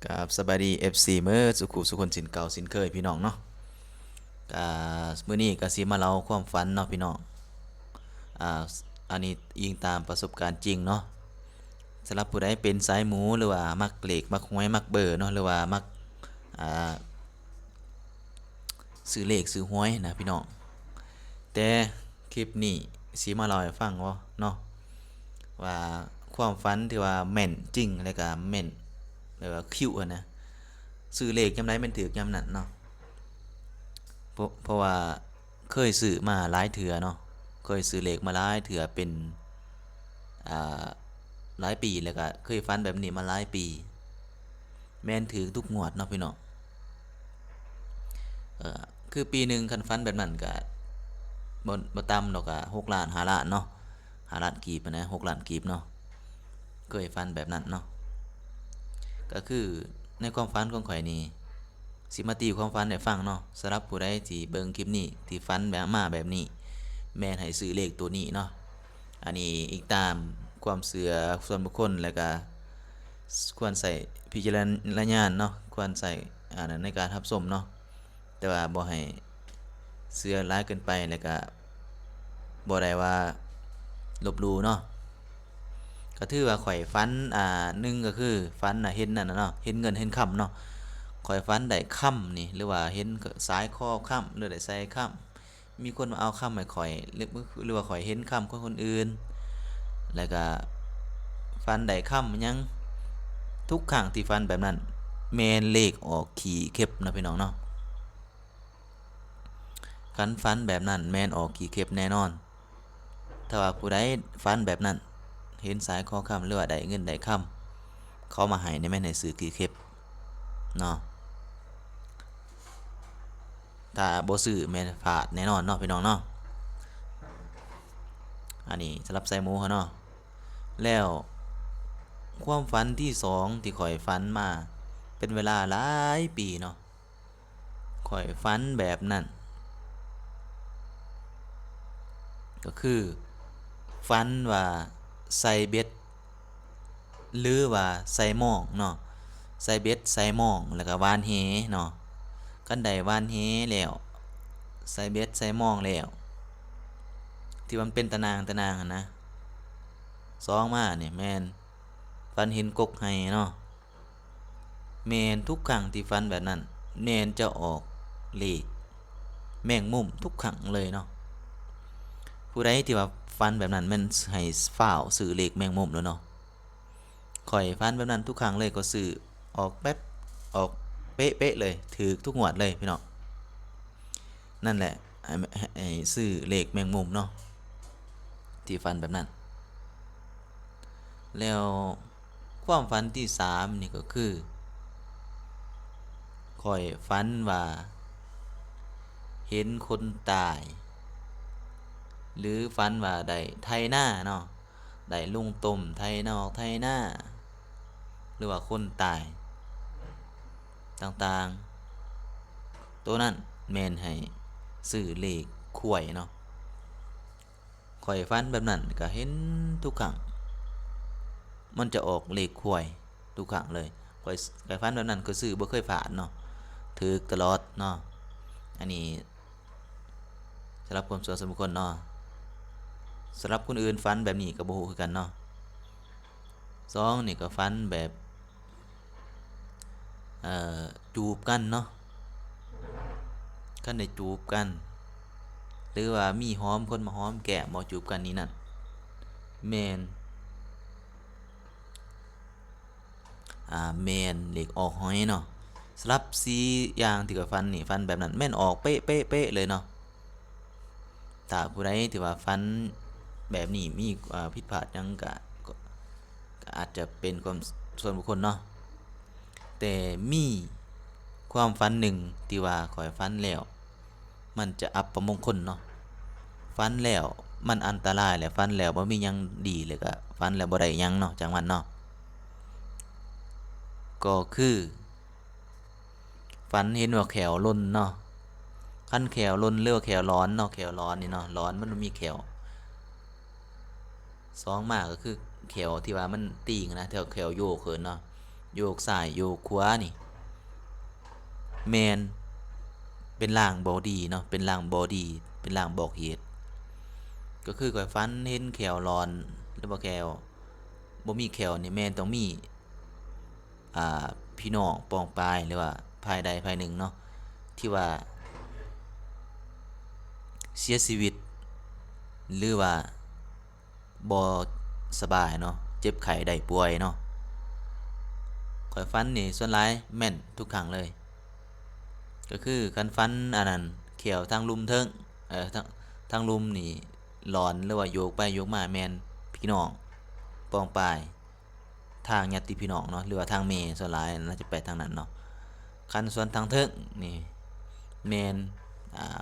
ກາບສະບາຍດີ ເອັຟຊີ ເໝິດສູ່ຄູ່ສູ່ຄົນເຊັ່ນເກົ່າເຊັ່ນເຄີຍພີ່ນ້ອງເນາະ. ກະມື້ນີ້ກະຊິມາເລົ່າຄວາມຝັນເນາະພີ່ນ້ອງ. ອາ ອັນນີ້ອີງຕາມປະສົບການຈິງເນາະ. ສຳລັບຜູ້ໃດເປັນສາຍໝູ ຫຼືວ່າມັກເລກ ມັກຫວຍ ມັກເບີເນາະ ຫຼືວ່າມັກ ອາ ຊື້ເລກຊື້ຫວຍນະພີ່ນ້ອງ. ແຕ່ຄລິບນີ້ຊິມາເລົ່າໃຫ້ຟັງເນາະ ວ່າຄວາມຝັນທີ່ວ່າແມ່ນຈິງ ແລະກະແມ່ນ ແບບວ່າຄິວຫັ້ນນະ ຊື້ເລກຍາມໃດແມ່ນຖືກຍາມນັ້ນເນາະ. ເພາະ ເພາະວ່າເຄີຍຊື້ມາຫຼາຍເທື່ອເນາະ ເຄີຍຊື້ເລກມາຫຼາຍເທື່ອ ເປັນ ອາ ຫຼາຍປີ ແລ້ວກະເຄີຍຝັນແບບນີ້ມາຫຼາຍປີ ແມ່ນຖືກທຸກງວດເນາະພີ່ນ້ອງ. ເອີ ຄືປີໜຶ່ງຄັນຝັນແບບນັ້ນກະ ບໍ່ ບໍ່ຕ່ຳດອກ ກະຫົກລ້ານ ຫ້າລ້ານເນາະ ຫ້າລ້ານກີບຫັ້ນນະ ຫົກລ້ານກີບເນາະ. ເຄີຍຝັນແບບນັ້ນເນາະ. ກະຄືໃນຄວາມຝັນຂອງຂ້ອຍນີ້ ຊິມາຕີຄວາມຝັນໃຫ້ຟັງເນາະ. ສຳລັບຜູ້ໃດທີ່ເບິ່ງຄລິບນີ້ ທີ່ຝັນແບບ ມາແບບນີ້ ແມ່ນໃຫ້ຊື້ເລກໂຕນີ້ເນາະ. ອັນນີ້ອີງຕາມຄວາມເຊື່ອສ່ວນບຸກຄົນ ແລະກະຄວນໃຊ້ວິຈາລະນະຍານເນາະ ຄວນໃຊ້ ອາ ໃນການຮັບຊົມເນາະ. ແຕ່ວ່າບໍ່ໃຫ້ເຊື່ອຫຼາຍເກີນໄປ ແລ້ວກະບໍ່ໄດ້ວ່າລົບຫຼູ່ເນາະ. ກະຖືວ່າຂ້ອຍຝັນ ອາ ໜຶ່ງກະຄືຝັນນະ ເຫັນນັ້ນນະເນາະ ເຫັນເງິນເຫັນຄຳເນາະ. ຂ້ອຍຝັນໄດ້ຄຳນີ້ ຫຼືວ່າເຫັນສາຍຄໍຄຳ ຫຼືໄດ້ໃສ່ຄຳ ມີຄົນມາເອົາຄຳໃຫ້ຂ້ອຍ ຫຼື ຫຼືວ່າຂ້ອຍເຫັນຄຳຂອງຄົນອື່ນ ແລ້ວກະຝັນໄດ້ຄຳຫຍັງ. ທຸກຄັ້ງທີ່ຝັນແບບນັ້ນ ແມ່ນເລກອອກຂີ້ເຂັບເນາະພີ່ນ້ອງເນາະ. ຄັນຝັນແບບນັ້ນແມ່ນອອກຂີ້ເຂັບແນ່ນອນ. ຖ້າວ່າຜູ້ໃດຝັນແບບນັ້ນ ເຫັນສາຍຄໍຄຳ ຫຼືວ່າໄດ້ເງິນໄດ້ຄຳ ເຂົາມາໃຫ້ນີ້ ແມ່ນໃຫ້ຊື້ຂີ້ເຂັບເນາະ. ຖ້າບໍ່ຊື້ແມ່ນພາດແນ່ນອນເນາະພີ່ນ້ອງເນາະ. ອັນນີ້ສຳລັບສາຍໝູເຮົາເນາະ. ແລ້ວຄວາມຝັນທີສອງທີ່ຂ້ອຍຝັນມາເປັນເວລາຫຼາຍປີເນາະ ຂ້ອຍຝັນແບບນັ້ນ ກໍຄືຝັນວ່າໃສ່ເບັດ ຫຼືວ່າໃສ່ມອງເນາະ ໃສ່ເບັດໃສ່ມອງ ແລ້ວກະຫວ່ານແຫເນາະ. ຄັນໄດ້ຫວ່ານແຫແລ້ວ ໃສ່ເບັດໃສ່ມອງແລ້ວ ທີ່ວ່າມັນເປັນຕາໜ່າງຕາໜ່າງຫັ້ນນະ ສອງມານີ້ແມ່ນຝັນເຫັນກົກໄຮ່ເນາະ. ແມ່ນທຸກຄັ້ງທີ່ຝັນແບບນັ້ນ ແມ່ນຈະອອກເລກແມງມຸມທຸກຄັ້ງເລີຍເນາະ. ຜູ້ໃດທີ່ວ່າຝັນແບບນັ້ນ ແມ່ນໃຫ້ຟ້າວຊື້ເລກແມງມຸມໂລດເນາະ. ຂ້ອຍຝັນແບບນັ້ນທຸກຄັ້ງເລີຍ ກໍຊື້ອອກແປັບ ອອກເປະໆເລີຍ ຖືກທຸກງວດເລີຍພີ່ນ້ອງ. ນັ້ນແຫຼະ ໃຫ້ ໃຫ້ຊື້ເລກແມງມຸມເນາະ ທີ່ຝັນແບບນັ້ນ. ແລ້ວຄວາມຝັນທີສາມນີ້ກໍຄື ຂ້ອຍຝັນວ່າເຫັນຄົນຕາຍ ຫຼື ຝັນວ່າໄດ້ໄຖນາເນາະ ໄດ້ລຸງຕົ້ມໄຖນອກໄຖນາ ຫຼືວ່າຄົນຕາຍຕ່າງໆ ໂຕນັ້ນແມ່ນໃຫ້ຊື້ເລກຄວາຍເນາະ. ຂ້ອຍຝັນແບບນັ້ນກະເຫັນທຸກຄັ້ງ ມັນຈະອອກເລກຄວາຍທຸກຄັ້ງເລີຍ. ຂ້ອຍ ຂ້ອຍຝັນແບບນັ້ນ ຂ້ອຍຊື້ບໍ່ເຄີຍພາດເນາະ ຖືກຕະຫຼອດເນາະ. ອັນນີ້ ສຳລັບຄວາມເຊື່ອສ່ວນບຸກຄົນເນາະ. ສຳລັບຄົນອື່ນຝັນແບບນີ້ກໍບໍ່ຮູ້ຄືກັນເນາະ. ສອງນີ້ກໍຝັນແບບ ເອີ ຈູບກັນເນາະ. ຄັນໄດ້ຈູບກັນ ຫຼືວ່າມີຫອມ ຄົນມາຫອມແກ້ມ ບໍ່ ຈູບກັນນີ້ນັ້ນ ແມ່ນ ອາ ແມ່ນເລກອອກຫອຍເນາະ. ສຳລັບສີ່ຢ່າງທີ່ຂ້ອຍຝັນນີ້ ຝັນແບບນັ້ນແມ່ນອອກເປະໆເລີຍເນາະ. ຖ້າຜູ້ໃດທີ່ວ່າຝັນແບບນີ້ມີ ອາ ຜິດພາດຫຍັງກະ ກະ ກະອາດຈະເປັນຄວາມສ່ວນບຸກຄົນເນາະ. ແຕ່ມີຄວາມຝັນໜຶ່ງທີ່ວ່າຂ້ອຍຝັນແລ້ວ ມັນຈະອັບປະມົງຄົນເນາະ. ຝັນແລ້ວມັນອັນຕະລາຍ ແລະ ຝັນແລ້ວບໍ່ມີຫຍັງດີ ແລ້ວກະຝັນແລ້ວບໍ່ໄດ້ຫຍັງເນາະ ຈາກມັນເນາະ. ກໍຄືຝັນເຫັນວ່າແຂ້ວຫຼົ່ນເນາະ. ຄັນແຂ້ວຫຼົ່ນ ຫຼືວ່າແຂ້ວຫຼອນເນາະ ແຂ້ວຫຼອນນີ້ເນາະ ຫຼອນມັນບໍ່ມີແຂ້ວ. ສອງມາກໍຄືແຂ້ວທີ່ວ່າມັນຕີງນະ ແຖວແຂ້ວໂຍກເຂີນເນາະ. ໂຍກຊ້າຍໂຍກຂວານີ້ ແມ່ນເປັນລາງບໍ່ດີເນາະ ເປັນລາງບໍ່ດີ ເປັນລາງບອກເຫດ. ກໍຄືຂ້ອຍຝັນເຫັນແຂ້ວຫຼອນ ຫຼືວ່າແຂ້ວບໍ່ມີແຂ້ວນີ້ ແມ່ນຕ້ອງມີ ອ່າ ພີ່ນ້ອງປ້ອງປາຍ ຫຼືວ່າຝ່າຍໃດຝ່າຍໜຶ່ງເນາະ ທີ່ວ່າເສຍຊີວິດ ຫຼືວ່າບໍ່ສະບາຍເນາະ ເຈັບໄຂ້ໄດ້ປ່ວຍເນາະ. ຂ້ອຍຝັນນີ້ສ່ວນຫຼາຍແມ່ນທຸກຄັ້ງເລີຍ ກໍຄືຄັນຝັນອັນນັ້ນ ແຂ້ວທາງລຸ່ມເທິງ ເອີ ທາງ ທາງລຸ່ມນີ້ຫຼອນ ຫຼືວ່າໂຍກໄປໂຍກມາ ແມ່ນພີ່ນ້ອງປ້ອງປາຍ ທາງຍາດຕິພີ່ນ້ອງເນາະ ຫຼືວ່າທາງແມ່ ສ່ວນຫຼາຍໜ້າຈະໄປທາງນັ້ນເນາະ. ຄັນສ່ວນທາງເທິງນີ້ແມ່ນ ອ່າ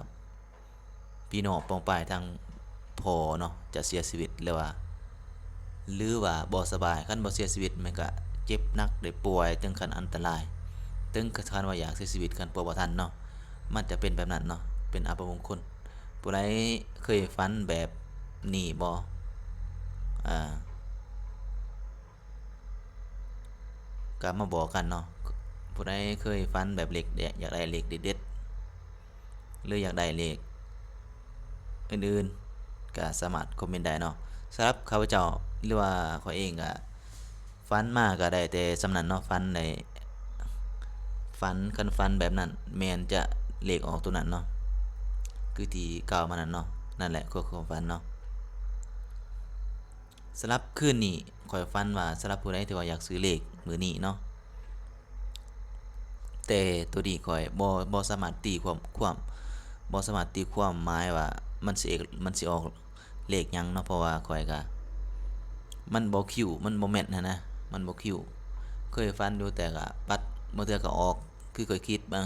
ພີ່ນ້ອງປ້ອງປາຍທາງພໍ່ເນາະ ຈະເສຍຊີວິດ ຫຼືວ່າ ຫຼືວ່າບໍ່ສະບາຍ. ຄັນບໍ່ເສຍຊີວິດ ມັນກະເຈັບໜັກ ໄດ້ປ່ວຍເຖິງຂັ້ນອັນຕະລາຍ ເຖິງຂັ້ນວ່າຢາກເສຍຊີວິດ ຄັນປົວບໍ່ທັນເນາະ ມັນຈະເປັນແບບນັ້ນເນາະ ເປັນອັບປະມົງຄົນ. ຜູ້ໃດເຄີຍຝັນແບບນີ້ບໍ່? ອ່າ ກໍມາບອກກັນເນາະ ຜູ້ໃດເຄີຍຝັນແບບເລກ ຢາກໄດ້ເລກເດັດໆ ຫຼືຢາກໄດ້ເລກອື່ນໆ ກໍສາມາດຄອມເມັນໄດ້ເນາະ. ສຳລັບຂ້າພະເຈົ້າ ຫຼືວ່າຂ້ອຍເອງກໍຝັນມາກໍໄດ້ແຕ່ສ່ຳນັ້ນເນາະ ຝັນໄດ້ ຝັນ ຄັນຝັນແບບນັ້ນ ແມ່ນຈະເລກອອກໂຕນັ້ນເນາະ ຄືທີ່ກ່າວມານັ້ນເນາະ. ນັ້ນແຫຼະ ຄືຄວາມຝັນເນາະ. ສຳລັບຄືນນີ້ ຂ້ອຍຝັນວ່າ ສຳລັບຜູ້ໃດທີ່ວ່າຢາກຊື້ເລກມື້ນີ້ເນາະ ແຕ່ໂຕນີ້ຂ້ອຍບໍ່ ບໍ່ສາມາດຕີຄວາມ ຄວາມ ບໍ່ສາມາດຕີຄວາມໝາຍວ່າມັນຊິເອກ ມັນຊິອອກເລກຫຍັງເນາະ ເພາະວ່າຂ້ອຍກະ ມັນບໍ່ຄິວ ມັນບໍ່ແມ່ນຫັ້ນນະ ມັນບໍ່ຄິວ. ເຄີຍຝັນຢູ່ ແຕ່ກະປັດ ບາງເທື່ອກະອອກຄືຂ້ອຍຄິດ ບາງ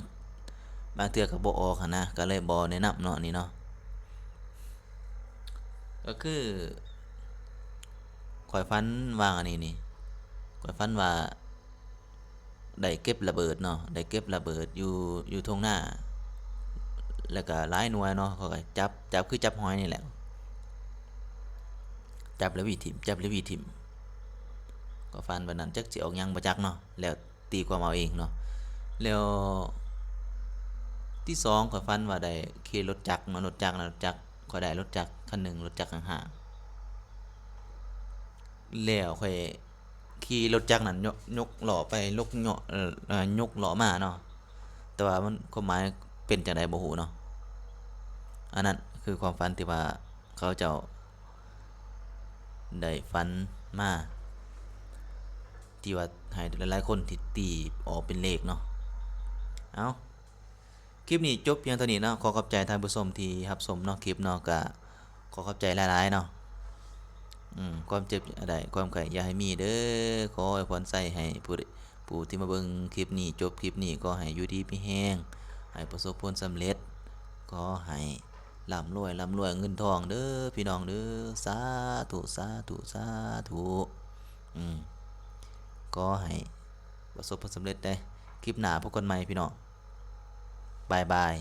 ບາງເທື່ອກະບໍ່ອອກຫັ້ນນະ ກະເລີຍບໍ່ແນະນຳເນາະ ອັນນີ້ເນາະ. ກໍຄືຂ້ອຍຝັນວ່າອັນນີ້ນີ້ ຂ້ອຍຝັນວ່າໄດ້ເກັບລະເບີດເນາະ ໄດ້ເກັບລະເບີດຢູ່ ຢູ່ທົ່ງນາ ແລ້ວກໍຫຼາຍໜ່ວຍເນາະ ຂ້ອຍກໍຈັບ ຈັບຄືຈັບຫອຍນີ້ແຫຼະ ຈັບແລ້ວຫວີ້ຖິ້ມ ຈັບແລ້ວຫວີ້ຖິ້ມ ກໍຝັນແບບນັ້ນ ຈັກຊິອອກຫຍັງບໍ່ຈັກເນາະ ແລ້ວ ຕີຄວາມເອົາເອງເນາະ. ແລ້ວທີສອງ ຂ້ອຍຝັນວ່າໄດ້ຂີ່ລົດຈັກເນາະ ລົດຈັກນະ ລົດຈັກ ຂ້ອຍໄດ້ລົດຈັກຄັນໜຶ່ງ ລົດຈັກຫ້າງໆ ແລ້ວຂ້ອຍຂີ່ລົດຈັກນັ້ນ ຍົກ ຍົກລໍ້ໄປ ຍົກ ຍົກລໍ້ມາເນາະ ແຕ່ວ່າມັນ ຄວາມໝາຍເປັນຈັ່ງໃດບໍ່ຮູ້ເນາະ. ອັນນັ້ນຄືຄວາມຝັນທີ່ວ່າ ເຂົາເຈົ້າໄດ້ຝັນມາ ທີ່ວ່າໃຫ້ຫຼາຍໆຄົນທີ່ຕີອອກເປັນເລກເນາະ. ເອົ້າ ຄລິບນີ້ຈົບພຽງເທົ່ານີ້ເນາະ. ຂໍຂອບໃຈທ່ານຜູ້ຊົມທີ່ຮັບຊົມເນາະ ຄລິບເນາະ ກະຂໍຂອບໃຈຫຼາຍໆເນາະ. ອືມ ຄວາມເຈັບຢ່າໄດ້ ຄວາມໄຂ້ຢ່າໃຫ້ມີເດີ. ຂໍອວຍພອນໄຊໃຫ້ຜູ້ ຜູ້ທີ່ມາເບິ່ງຄລິບນີ້ ຈົບຄລິບນີ້ ຂໍໃຫ້ຢູ່ດີມີແຮງ ໃຫ້ປະສົບຜົນສຳເລັດ ຂໍໃຫ້ ລ່ຳລວຍ ລ່ຳລວຍເງິນທອງເດີພີ່ນ້ອງເດີ. ສາທຸ ສາທຸ ສາທຸ. ອືມ ຂໍໃຫ້ປະສົບຜົນສຳເລັດເດີ. ຄລິບໜ້າພົບກັນໃໝ່ພີ່ນ້ອງ. ບາຍບາຍ.